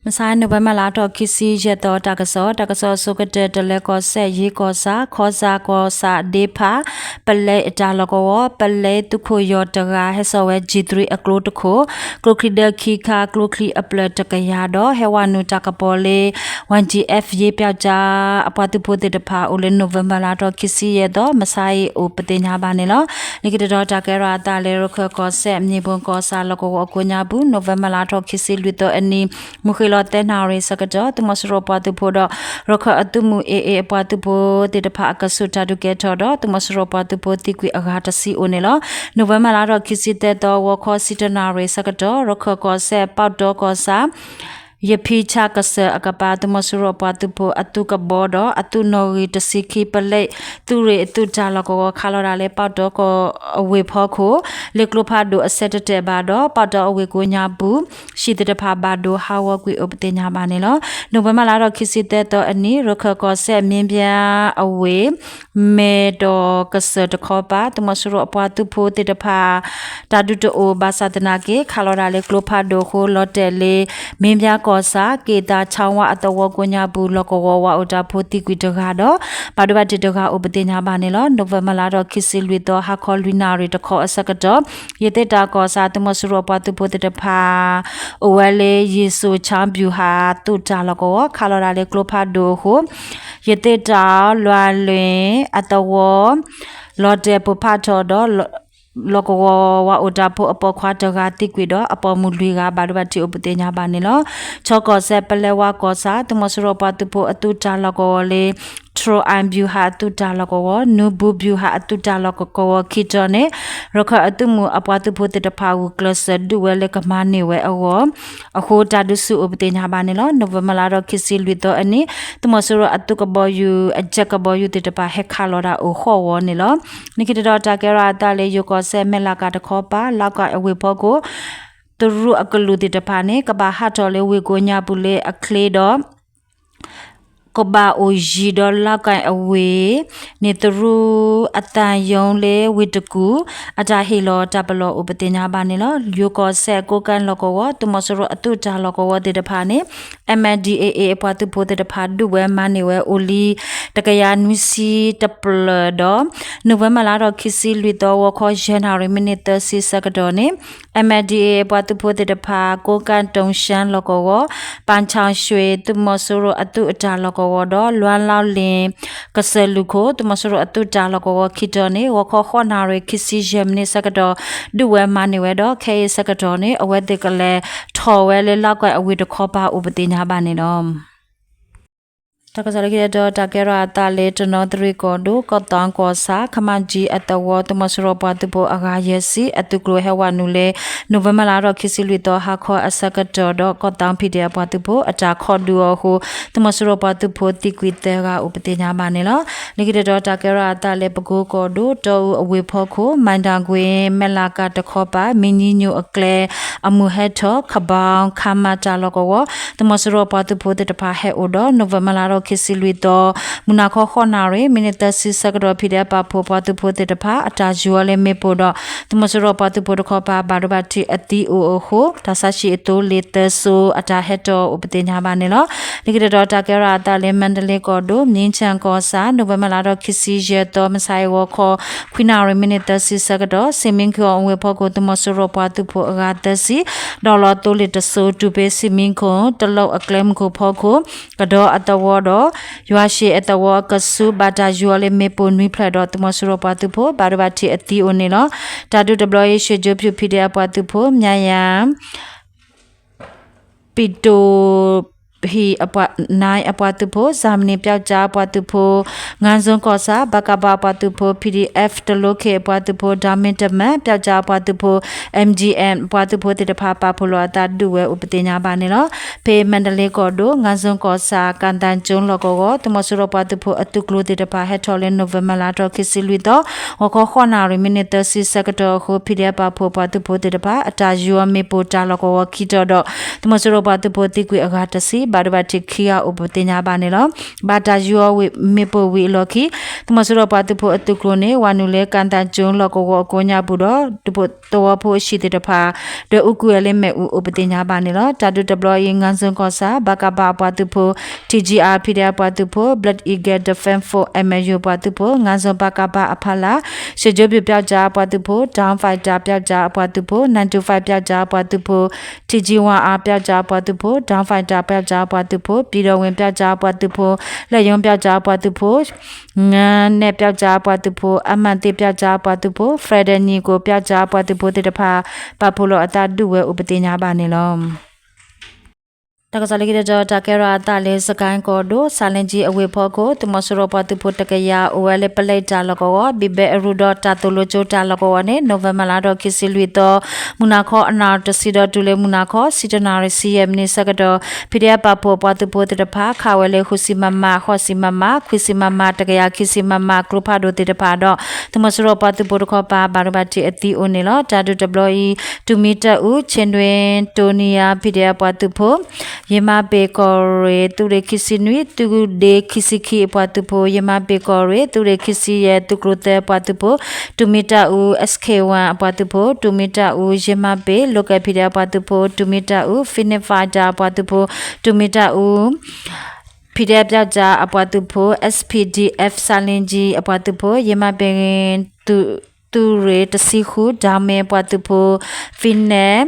မဆါ နိၣ်ဝ့ဘၢၣ်လါထီၣ်ခံဆံယဲၢ်သီ တၢ်ကစီၣ်, တၢ်ကစီၣ်အဆိကတၢၢ် တလဲၤကီၢ်စဲၣ် ယ့ၢ်ကီၢ်ဆၣ် ခီစၣ်ကီၢ်ဆၣ်ဒ့ဖး ပလဲအတၢ်လီၢ်ကဝီၤ ပလဲသုးခိၣ်ယီၤတဂၤ ဟဲစိာ်ဝဲ G three အကျိတခိၣ်, ကျိချံဒၢခံခါ ကျိချံအဖျၢၣ်တကယၤဒီး ဟဲဝဲနုာ်တၢ်ကပီၤလၢ one G F ယ့ၢ်ပၠီကၠါ အပှၤသုးဖိသ့ၣ်တဖၣ် အိၣ်လၢ နိၣ်ဝ့ဘၢၣ်လါထီၣ်ခံဆံယဲၢ်သီ မဆါအံၤအိၣ်ပသ့ၣ်ညါဘၣ်န့ၣ်လီၤ. လၢခံတတီၤ တၢ်ကဲထီၣ်အသးလၢ ရခၢၣ်ကီၢ်စဲၣ် မၠ့ၣ်ဘိကီၢ်ဆၣ်လီၢ်ကဝီၤအကိးညါပူၤ နိၣ်ဝ့ဘၢၣ်လါထီၣ်ခံဆံလွံၢ်သီအနံၤ မုၢ်ဃ့ၢ်လီၤသၢနၣ်ရံၣ်ဆၢကတီၢ် သုးမီၤစိရိၤပှၤသုးဖိဒီး ရခၢၣ်အသုးမုၢ် A A အပှၤသုးဖိသ့ၣ်တဖၣ် အကဆူးတၢ်ဒုးကဲထီၣ်ဒီး သုးမီၤစိရိၤပှၤသုးဖိသံကွံာ်အဂၤတဆံအိၣ်န့ၣ်လီၤ. နိၣ်ဝ့ဘၢၣ်လါထီၣ်ခံဆံသၢသီ ဂီၤခီဆံတၢနၣ်ရံၣ်ဆၢကတီၢ် ရခၢၣ်ကီၢ်စဲၣ် ပီၣ်တီကီၢ်ဆၣ် ယဖံဆၣ်ကစၢၢ်အကပၤ သုးမီၤစိရိၤပှၤသုးဖိအသုးကဘီဒီး အသုးနီၣ်ဂံၢ်တဆံခံ ပလဲသုးရ့ၣ်အသုးတၢ်လီၢ်ကဝီၤ ခးလီၤဒၣ်လၢ ပီၣ်တီကီၢ်အဝ့ၢ်ဖီခိၣ် လၢကျိဖးဒိၣ်အဆၢတတဲာ်ဘၣ်ဒီး ပီၣ်တီအဝ့ၢ်ကိးညါပူၤ ဟံၣ်သ့ၣ်တဖၣ်ဘၣ်ဒိဟးဂီၤကွံာ်အိၣ်ပသ့ၣ်ညါဘၣ်န့ၣ်လီၤ. နိၣ်ဝ့ဘၢၣ်လါထီၣ်ခံဆံသၢသီအနံၤ ရခၢၣ်ကီၢ်စဲၣ် မ့ၢ်ဘၠါအဝ့ၢ် မဲၢ်တီၢ်ကစၢၢ်တခီပၤ သုးမီၤစိရိၤအပှၤသုးဖိသ့ၣ်တဖၣ် တၢ်ဒုးတအိၣ်ဘၣ်ဆၣ်သနာ်က့ ခးလီၤဒၣ်လၢကျိဖးဒိၣ်အဃိ လီၤတဲာ်လၢ မ့ၢ်ဘၠါကီၢ်ဆၣ် က့ၣ်သးဆၣ်ဝါအသဝီကိးညါပူၤ လီၢ်ကဝီၤဝၤအိၣ်တၢ်ဖိသံကွံာ်တဂၤဒီး ဘၣ်ဒိဘၣ်ထံးတဂၤအိၣ်ပသ့ၣ်ညါဘၣ်န့ၣ်လီၤ. နိၣ်ဝ့ဘၢၣ်လါထီၣ်ခံဆံလွံၢ်သီ ဟါခီလွံၢ်နၣ်ရံၣ်တခီအဆၢကတီၢ် ယသ့ၣ်တၢ်ကီၢ်ဆၣ် သုးမီၤစိရိၤအပှၤသုးဖိသ့ၣ်တဖၣ် အိၣ်ဝဲလၢ ယ့ၣ်စိၣ်ဆၣ်ဘျူၤဟၣ်သုးတၢ်လီၢ်ကဝီၤ ခးလီၤဒၣ်လၢကျိဖးဒိၣ်အဃိ ယသ့ၣ်တၢ်လွၤလွ့ၣ်အသဝီ လီၤတဲာ်ပိၢ်ဖးထီၣ်ဒီး လီၢ်ကဝီၤဝၤအိၣ်တၢ်ဖိအပိာ်ခွါတဂၤသံကွံာ်ဒီး အပိာ်မုၣ်လွံၢ်ဂၤ ဘၣ်ဒိဘၣ်ထံးအိၣ်ပသ့ၣ်ညါဘၣ်န့ၣ်လီၤ. ခၠီကီၢ်စဲၣ် ပလဲဝါကီၢ်ဆၣ် သုးမီၤစိရိၤပှၤသုးဖိအသုးတၢ်လီၢ်ကဝီၤလၢ ထရိၣ်အၣ်ဘျူၤဟၣ်အသုးတၢ်လီၢ်ကဝီၤ နူၤဘူဘျူၤဟၣ်အသုးတၢ်လီၢ်ကဝီၤခံတီၤန့ၣ် ရခၢၣ်အသုးမုၢ်အပှၤသုးဖိသ့ၣ်တဖၣ် ဂုာ်ကျဲးစၢးဒုးဝဲလၢကမၤန့ၢ်ဝဲအဂီၢ် အဃိတၢ်ဒုးဆူၣ်အိၣ်ပသ့ၣ်ညါဘၣ်န့ၣ်လီၤ. November လါထီၣ်ခံဆံလွံၢ်သီအနံၤ သုးမီၤစိရိၤအသုးကဘီယူၤ အကဘီယူၤသ့ၣ်တဖၣ် ဟဲခးလီၤဒၣ်အိၣ်ဃိးဝီၤန့ၣ်လီၤ. လၢခံတတီၤ တၢ်ကဲထီၣ်အသးလၢ ယိၤကီၢ်စဲၣ် မဲၢ်လးကၣ်တခီပၤ လါကၣ်အဝ့ၢ်ဖီခိၣ် တရူးအကလူးသ့ၣ်တဖၣ်န့ၣ် ကဘၣ်ဟးထီၣ်လၢဝ့ၢ်ကိးညါပူၤလၢအချ့ဒီး ကဘၣ်အိၣ်ယံၤဒီးလါကၣ်အဝ့ၢ်န့ၣ် တရူးအသံရုံးလၢဝ့ၢ်တကူၣ် အတၢ်ဟ့ၣ်လီၤတၢ်ပလီၢ်အိၣ်ပသ့ၣ်ညါဘၣ်န့ၣ်လီၤ. ယိၤကီၢ်စဲၣ် ကိးကၣ်လီၢ်ကဝီၤ သုးမီၤစိရိၤအသုးတၢ်လီၢ်ကဝီၤသ့ၣ်တဖၣ်န့ၣ် MNDAA အပှၤသုးဖိသ့ၣ်တဖၣ် ဒုးဝဲမၤန့ၢ်ဝဲအိၣ်လံ တကယၤနွံဆံတဖျၢၣ်ဒီး November လါထီၣ်ခံဆံလွံၢ်သီ ဂီၤခီယဲၢ်နၣ်ရံၣ် မံးနံးသၢဆံဆၢကတီၢ်န့ၣ် MNDAA အပှၤသုးဖိသ့ၣ်တဖၣ် ကိးကၣ်တုၣ်ရှၣ်လီၢ်ကဝီၤ ပၣ်ဆၣ်ရွှ့ၣ် သုးမီၤစိရိၤအသုးအတၢ်လီၢ်ကဝီၤဒီး လွၢ်လီလ့ၣ် ကစၢၢ်လူၢ်ခိၣ် သုးမီၤစိရိၤအသုးတၢ်လီၢ်ကဝီၤခံတီၤန့ၣ် ဂီၤခီဃိးနၣ်ရံၣ် ခံဆံယဲၢ်မံးနံးဆၢကတီၢ် ဒုးဝဲမၤန့ၢ်ဝဲဒီး ခဲအံၤဆၢကတီၢ်န့ၣ် အဝဲသ့ၣ်ကလဲၤထီၣ်ဝဲလၢလါကၣ်အဝ့ၢ်တခီပၤအိၣ်ပသ့ၣ်ညါဘၣ်န့ၣ်လီၤ. တၢ်ကစီၣ်လၢခံတတီၤ တၢ်ကဲထီၣ်အသးလၢ တနီသရံၣ်ကီၢ်ဒိၣ် ကီၢ်သီကီၢ်ဆၣ် ခမၣ်ကၠံအသဝီ သုးမီၤစိရိၤပှၤသုးဖိအဂၤယဲၢ်ဆံ အသုးကျိၤဟဲဝဲနုာ်လၢ November လါထီၣ်ခံဆံလွံၢ်သီ ဟါခီအဆၢကတီၢ်ဒီး ကီၢ်သီ PDF အပှၤသုးဖိ အတၢ်ခိးဒုးအီၤအဃိ သုးမီၤစိရိၤပှၤသုးဖိသံကွံာ်သၢဂၤအိၣ်ပသ့ၣ်ညါဘၣ်န့ၣ်လီၤ. လၢခံတတီၤ တၢ်ကဲထီၣ်အသးလၢ ပကိကီၢ်ဒိၣ် တီအူအဝ့ၢ်ဖီခိၣ် မၤတၢ်ကွ့ မဲၢ်လးကၣ်တခီပၤ မ့ၣ်ညံညိၣ်အကျဲ အမုၢ်ဟဲထီၣ် ခဘီ ခမ တၢ်လီၢ်ကဝီၤ သုးမီၤစိရိၤပှၤသုးဖိသ့ၣ်တဖၣ်ဟဲအိၣ်ဒီး November လါထီၣ်ခံဆံလွံၢ်သီ မုၢ်နၤခီဃိးနၣ်ရံၣ် မံးနံးသၢဆံဆၢကတီၢ် PDF ပာ်ဖှိၣ်ပှၤသုးဖိသ့ၣ်တဖၣ် အတၢ်ယူၤအီၤလၢမ့ၣ်ပိၢ်ဒီး သုးမီၤစိရိၤပှၤသုးဖိတခီပၤ ဘၣ်ဒိဘၣ်ထံးအသံအိၣ်အဃိ တၢ်ဆါဟံၣ်အသိလ့ၣ်သၢစိၤ အတၢ်ဟဲထီၣ်အိၣ်ပသ့ၣ်ညါဘၣ်န့ၣ်လီၤ. လၢခံတတီၤ တၢ်ကဲထီၣ်အသးလၢ မါတလ့ကီၢ်ဒိၣ် မၠ့ၣ်ခၠၣ်ကီၢ်ဆၣ် November လါထီၣ်ခံဆံယဲၢ်သီ မုၢ်ဆါအံၤဂီၤခီ ခွံနၣ်ရံၣ် မံးနံးသၢဆံဆၢကတီၢ် စ့ၣ်မံခိၣ်အဝ့ၢ်ဖီခိၣ် သုးမီၤစိရိၤပှၤသုးဖိအဂၤသၢဆံ ဒီးလီၤသိလ့ၣ်တစိၤ တူၢ်ပ့စ့ၣ်မံခိၣ် တလိၣ်အကျဲမုၢ်ခိၣ်ဖီခိၣ် ကဒီအသဝီဒီး ယွၤၡ့ၣ်အသဝီအကဆူး ဘၣ်တၢ်ယူၤအီၤလၢမ့ၣ်ပိၢ်နွံဖျၢၣ်ဒီး သုးမီၤစိရိၤပှၤသုးဖိ ဘၣ်ဒိဘၣ်ထံးအသံအိၣ်န့ၣ်လီၤ. တၢ်ဒုးတဘျီအံၤ ရွှ့ၣ်ကၠိဖၠူၣ် PDF အပှၤသုးဖိ မၠါယၤ ပံၣ်တိၣ်ဟံၣ် နါအပှၤသုးဖိ ဇာမနံ ပျောက်ကျား အပှၤသုးဖိ ငါးစုံကီၢ်ဆၣ် ဘကဘ အပှၤသုးဖိ PDF တလိၣ်ခ့ၣ် အပှၤသုးဖိ ဒီမ့ၢ်တမၣ် ပျောက်ကျား အပှၤသုးဖိ MGM အပှၤသုးဖိသ့ၣ်တဖၣ် ပာ်ဖှိၣ်လိာ်အသးဒုးဝဲအိၣ်ပသ့ၣ်ညါဘၣ်န့ၣ်လီၤ. ဖဲမါတလ့ကီၢ်ဒိၣ် ငါးစုံကီၢ်ဆၣ် ကၣ်သၣ်ကၠိလီၢ်ကဝီၤ သုးမီၤစိရိၤပှၤသုးဖိအသုးကျိၤသ့ၣ်တဖၣ် ဟဲထီၣ်လၢ November လါထီၣ်ခံဆံလွံၢ်သီ ဂီၤခီဃိးနၣ်ရံၣ် မံးနံးသၢဆံဆၢကတီၢ်အဃိ PDF ပာ်ဖှိၣ်ပှၤသုးဖိသ့ၣ်တဖၣ် အတၢ်ယူၤအီၤမ့ၣ်ပိၢ်တၢ်လီၢ်ကဝီၤခံတီၤဒီး သုးမီၤစိရိၤပှၤသုးဖိသံကွံာ်အဂၤတဆံ ဘၣ်ဒိဘၣ်ထံးခံဂၤအိၣ်ပသ့ၣ်ညါဘၣ်န့ၣ်လီၤ. ဘၣ်တၢ်ယူၤအီၤမ့ၣ်ပိၢ်ဝံၤအလီၢ်ခံ သုးမီၤစိရိၤပှၤသုးဖိအသုးကျိၤန့ၣ် ဝၤနုာ်လၢ ကၣ်သၣ်ကၠိ လီၢ်ကဝီၤအကိးညါပူၤဒီး သုးဖိသဝီဖိအဟံၣ်သ့ၣ်တဖၣ် ဒီးအူကွံာ်ဝဲလၢမ့ၣ်အူအိၣ်ပသ့ၣ်ညါဘၣ်န့ၣ်လီၤ. တၢ်ဒုးတဘျီအံၤ ငါးစုံကီၢ်ဆၣ် ဘၣ်ကးဘၣ်အပှၤသုးဖိ ထံၣ်ကၠံအါ ဖံးဒဲးအပှၤသုးဖိ Blood Eagle Defense Force M L U အပှၤသုးဖိ ငါးစုံ ဘၣ်ကးဘၣ်အဖီလာ် ရွှ့ၣ်ကၠိဘျုးပျီကၠါအပှၤသုးဖိ Down Fighter ပျီကၠါအပှၤသုးဖိ nine two five ပျီကၠါအပှၤသုးဖိ ထံၣ်ကၠံဝါအါ ပျီကၠါအပှၤသုးဖိ Down Fighter ပျီကၠါအပှၤသုးဖိ ပံၤဒီဝ့ၣ် ပျီကၠါအပှၤသုးဖိ လၢယိ ပျီကၠါအပှၤသုးဖိ ငနဲ ပျီကၠါအပှၤသုးဖိ အမၣ်သ့ ပျီကၠါအပှၤသုးဖိ Freddy ညီကိ ပျီကၠါအပှၤသုးဖိ သ့ၣ်တဖၣ် ပာ်ဖှိၣ်လီၤအသးဒုးဝဲအိၣ်ပသ့ၣ်ညါဘၣ်န့ၣ်လီၤ. တၢ်ကစီၣ်လၢခံတတီၤ တၢ်ကဲထီၣ်အသးလၢ စကဲၣ်ကီၢ်ဒိၣ် ဆါလ့ကၠံအဝ့ၢ်ဖီခိၣ် သုးမီၤစိရိၤပှၤသုးဖိတကယၤ အိၣ်ဝဲလၢပလဲတၢ်လီၢ်ကဝီၤ ဘံၣ်ဘဲအရူဒီးတၢ်သိၣ်လိကၠိတၢ်လီၢ်ကဝီၤန့ၣ် နိၣ်ဝ့ဘၢၣ်လါဒီးခံဆံလွံၢ်သီ မုၢ်နၤခီအနၣ်ရံၣ်တဆံဒီးတုၤလၢမုၢ်နၤခီ ဆံတၢနၣ်ရံၣ်ဆံယဲၢ်မံးနံးဆၢကတီၢ် ဖံးဒဲးပာ်ဖှိၣ်ပှၤသုးဖိသ့ၣ်တဖၣ် ခးဝဲလၢဃုဆံမမ, ဃိးဆံမမ, ခွံဆံမမ, တကယၤခံဆံမမ ကျိဖးဒိၣ်သ့ၣ်တဖၣ်ဒီး သုးမီၤစိရိၤပှၤသုးဖိတခီပၤ ဘၣ်ဒိဘၣ်ထံးအသံအိၣ်န့ၣ်လီၤ. တၢ်ဒုးတဘျီအံၤ တူၢ်မံတၢ်အူ ခ့ၣ်ဒွ့တိၣ်နံယါ ဖံးဒဲးအပှၤသုးဖိ ယမၤပ့ၤကီၢ်ရ့ၣ် သုးရ့ၣ်ခံဆံနွံ သုးဒ့ခံဆံခံအပှၤသုးဖိ ယမၤပ့ၤကီၢ်ရ့ၣ် သုးရ့ၣ်ခံဆံယဲၢ် သုးကျိၤသၢအပှၤသုးဖိ တူၢ်မံတၢ်အူ S K one အပှၤသုးဖိ တူၢ်မံတၢ်အူ ယမၤပ့ၤ Local PDF အပှၤသုးဖိ တူၢ်မံတၢ်အူ Phoenix Fighter အပှၤသုးဖိ တူၢ်မံတၢ်အူ ဖံးဒဲးပျီကၠါအပှၤသုးဖိ S P D F ဆါလ့ကၠံအပှၤသုးဖိ ယမၤပ့ၤ သုးရ့ၣ်တဆံဃု ဒၣ်မဲအပှၤသုးဖိ Phoenix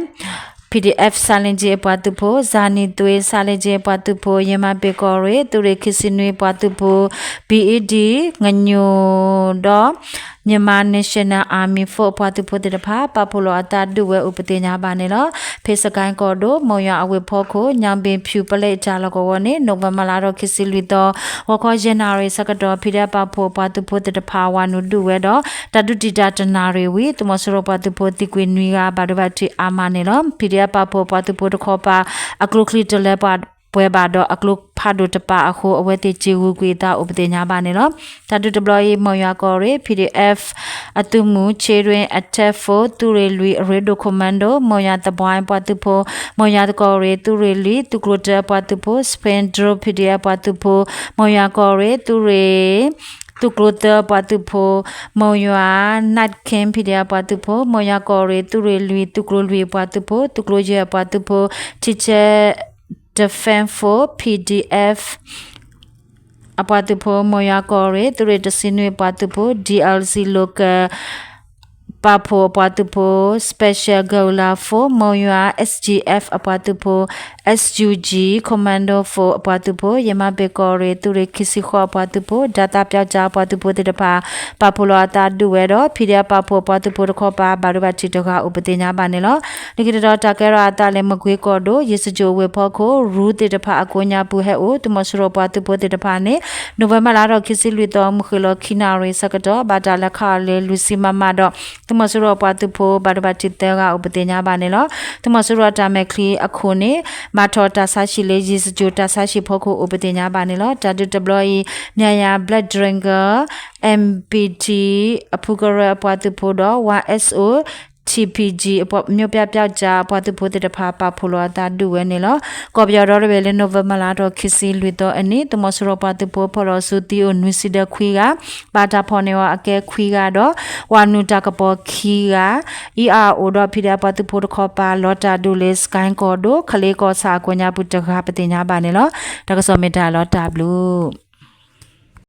P D F ဆါလ့ကၠံအပှၤသုးဖိ စၤနံသွ့ ဆါလ့ကၠံအပှၤသုးဖိ ယမၤပ့ၤကီၢ်ရ့ၣ် သုးရ့ၣ်ခံဆံနွံအပှၤသုးဖိ B E D ငညိၣ်ဒီး Myanmar National Army Force အပှၤသုးဖိသ့ၣ်တဖၣ် ပာ်ဖှိၣ်လီၤအသးဒုးဝဲအိၣ်ပသ့ၣ်ညါဘၣ်န့ၣ်လီၤ. ဖဲစကဲၣ်ကီၢ်ဒိၣ် မိၢ်ယွၤအဝ့ၢ်ဖီခိၣ် ညောင်ပင်ဖြူ ပလဲတၢ်လီၢ်ကဝီၤန့ၣ် နိၣ်ဝ့ဘၢၣ်လါဒီးခံဆံလွံၢ်သီ ဂီၤခီယဲၢ်နၣ်ရံၣ်ဆၢကတီၢ် ဖံးဒဲးပာ်ဖှိၣ်ပှၤသုးဖိသ့ၣ်တဖၣ် ဝၤနုာ်ဒုးဝဲဒီး တၢ်ဒုးတံာ်တာ်တနၣ်ရံၣ်ဝံၤ သုးမီၤစိရိၤပှၤသုးဖိသံကွံာ်နွံဂၤ ဘၣ်ဒိဘၣ်ထံးအါမးန့ၣ်လီၤ. ဖံးဒဲးပာ်ဖှိၣ်ပှၤသုးဖိတခီပၤ အကျိချံတလၢပှဲၤဘၣ်ဒီး အကျိဖးဒိၣ်တပာ်အဃိ အဝဲသ့ၣ်စ့ဂုာ်ကွံာ်အသးအိၣ်ပသ့ၣ်ညါဘၣ်န့ၣ်လီၤ. တၢ်ဒုးတဘျီအံၤ မိၢ်ယွၤကီၢ်ရ့ၣ် P D F အသုးမုၢ် Children Attack Force သုးရ့ၣ်လွံၢ် အရ့ဒိၣ် Commando မိၢ်ယွၤသဘှါအပှၤသုးဖိ မိၢ်ယွၤကီၢ်ရ့ၣ် သုးရ့ၣ်လွံၢ် သုးကျိၤတၢအပှၤသုးဖိ Spring Drone P D F အပှၤသုးဖိ မိၢ်ယွၤကီၢ်ရ့ၣ် သုးရ့ၣ် သုးကျိၤသၢအပှၤသုးဖိ မိၢ်ယွၤ Night King P D F အပှၤသုးဖိ မိၢ်ယွၤကီၢ်ရ့ၣ် သုးရ့ၣ်လွံၢ် သုးကျိၤလွံၢ်အပှၤသုးဖိ သုးကျိၤယဲၢ်အပှၤသုးဖိ Teacher Defense Force P D F အပှၤသုးဖိ မိၢ်ယွၤကီၢ်ရ့ၣ် သုးရ့ၣ်တဆံနွံအပှၤသုးဖိ D L C Local ပာ်ဖှိၣ်အပှၤသုးဖိ Special Guerrilla Force မိၢ်ယွၤ S G F အပှၤသုးဖိ S U G Commando Force အပှၤသုးဖိ ယမၤပ့ၤကီၢ်ရ့ၣ် သုးရ့ၣ်ခံဆံဃိးအပှၤသုးဖိ ဒၣ်သၣ်ပျီကၠါအပှၤသုးဖိသ့ၣ်တဖၣ် ပာ်ဖှိၣ်လီၤအသးဒုးဝဲဒီး ဖံးဒဲးပာ်ဖှိၣ်အပှၤသုးဖိတခီပၤ ဘၣ်ဒိဘၣ်ထံးတဂၤအိၣ်ပသ့ၣ်ညါဘၣ်န့ၣ်လီၤ. လၢခံတတီၤ တၢ်ကဲထီၣ်အသးလၢ မကွ့ကီၢ်ဒိၣ် ယ့ၣ်စကြိၣ်ဝ့ၢ်ဖီခိၣ် ရူသ့ၣ်တဖၣ်အကိးညါပူၤဟဲအိၣ် သုးမီၤစိရိၤပှၤသုးဖိသ့ၣ်တဖၣ်န့ၣ် နိၣ်ဝ့ဘၢၣ်လါထီၣ်ခံဆံလွံၢ်သီ မုၢ်ဃ့ၢ်လီၤခံနၣ်ရံၣ်ဆၢကတီၢ် ဘၣ်တၢ်လဲၤခးအီၤလၢလွံၢ်ဆံမမဒီး သုးမီၤစိရိၤအပှၤသုးဖိ ဘၣ်ဒိဘၣ်ထံးသၢဂၤအိၣ်ပသ့ၣ်ညါဘၣ်န့ၣ်လီၤ. သုးမီၤစိရိၤအတၢ်မဲာ်ချံအခိၣ်န့ၣ် မၤထီၣ်တၢ်ဆါဟံၣ်လၢ ယ့ၣ်စကြိၣ်တၢ်ဆါဟံၣ်ဖီခိၣ်အိၣ်ပသ့ၣ်ညါဘၣ်န့ၣ်လီၤ. တၢ်ဒုးတဘျီအံၤ မၠၣ်ယၤ Black Dragon M P T အဖုကရၢအပှၤသုးဖိဒီး Y S O T P G အမျိုးပြပျောက်ကျား အပှၤသုးဖိသ့ၣ်တဖၣ် ပာ်ဖှိၣ်လီၤအသးဒုးဝဲန့ၣ်လီၤ. ကီၢ်ပယီၤဒီတဘ့ၣ်လၢ နိၣ်ဝ့ဘၢၣ်လါထီၣ်ခံဆံလွံၢ်သီအနံၤ သုးမီၤစိရိၤပှၤသုးဖိဖီၣ်လီၤဆူသံအိၣ်နွံဆံဒီးခွံဂၤ, ဘၣ်တၢ်ဖီၣ်န့ၢ်အီၤအကဲခွံဂၤဒီး ဝၤနုာ်တၢ်ကပီၤခံဂၤ, အံၤအအိၣ်ဒီး ဖံးဒဲးပှၤသုးဖိတခီပၤ လီၤတၢ်ဒုးလၢ စကဲၣ်ကီၢ်ဒိၣ် ခလ့ကီၢ်ဆၣ်အကိးညါပူၤတဂၤပသ့ၣ်ညါဘၣ်န့ၣ်လီၤ. တၢ်ကစီၣ်မ့ၢ်တၢ်လီၤတၢ်ဘျုး